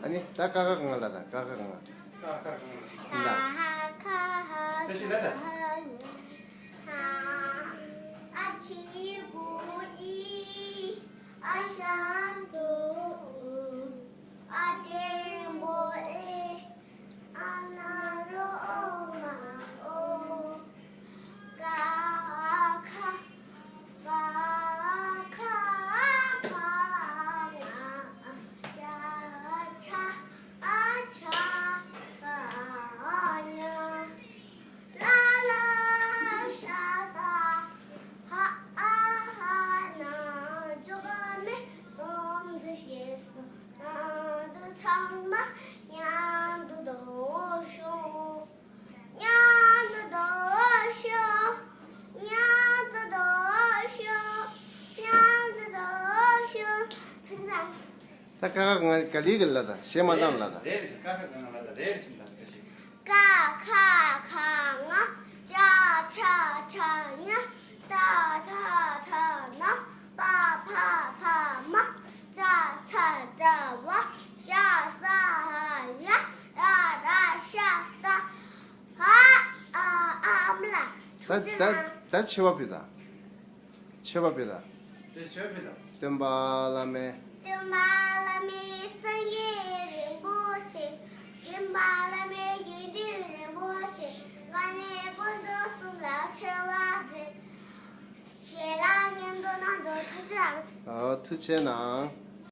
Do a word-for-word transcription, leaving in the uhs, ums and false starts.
ཨ་ནི་ད་ཀ་ཁ་གང་ལ་ད་ཀ་ཁ་གང་ལ། ཀ་ཁ་གང་ལ། ད་ཧ་ཁ་ཧ་ད་ཤི་ད་ད། ཧ་ཨ་ཁི་གུ་ཨི་ཨ་ཤ་འདུ་ཨ་དྲེན་པོ་ཨེ། ཨ་ན་རོ་ཨོ་མ་ཨོ། ཀ་ཁ་ཀ་ཁ་ག་ང་ཅ་ཆ་ཨ་ཆ་ག་ཉ། ལ་ལ་ཤ་ས་ཧ་ཨ་ཧ་ན་ཇོ་ག་མེ་ཙོམ་དུ་ཤེས་སོ། ང་ཚོ་ཚང་མ་མཉམ་དུ་སྡོད་ཤོག་མཉམ་དུ་སྡོད་ཤོག་མཉམ་དུ་སྡོད་ཤོག་མཉམ་དུ་སྡོད་ཤོག་ཕུན་ཚང་། ད་ཀ་ཁ་ང་ག་ལི་གི་ལ་ད་གཞས་མ་བཏང་ལ་ད། རེད་རེད་ཀ་ཁ་ག་ང་ལ་ད་རེད་རེད་ཤིང་ད་ད་ཤིང་། ཀ་ཁ་ག་ང་ཅ་ཆ་ཆ་ཉ། ཏ་ཐ་ཐ་ན། པ་ཕ་ཕ་མ། ཙ་ཚ་ཙ་བ། ཞ་ས་ཧ་ཡ། ར་ར་ཤ་སྟ། ཧ་ཨ་ཨ་མ་ལ། ད་ད་ད་ཆེ་བ་ཕི་ད། ཆེ་བ་ཕི་ད། དེ་ཆོས་ཕི་ད། སྟོན་པ་བླ་མའི། སྟོན་པ་བླ་མའི་སངས་རྒྱས་རིན་པོ་ཆེ། སྟོན་པ་བླ་མའི་དགེ་འདུན་རིན་པོ་ཆེ། དཀའ་གནད་དཀོན་མཆོག་གསུམ་ལ་ཆེ་བ་ཕུལ། ཞལ་ལག་མཉམ་དུ་གནང་དོ་ཐུགས་རྗེ་གནང་། ཨོ་ཐུགས་རྗེ་གནང་།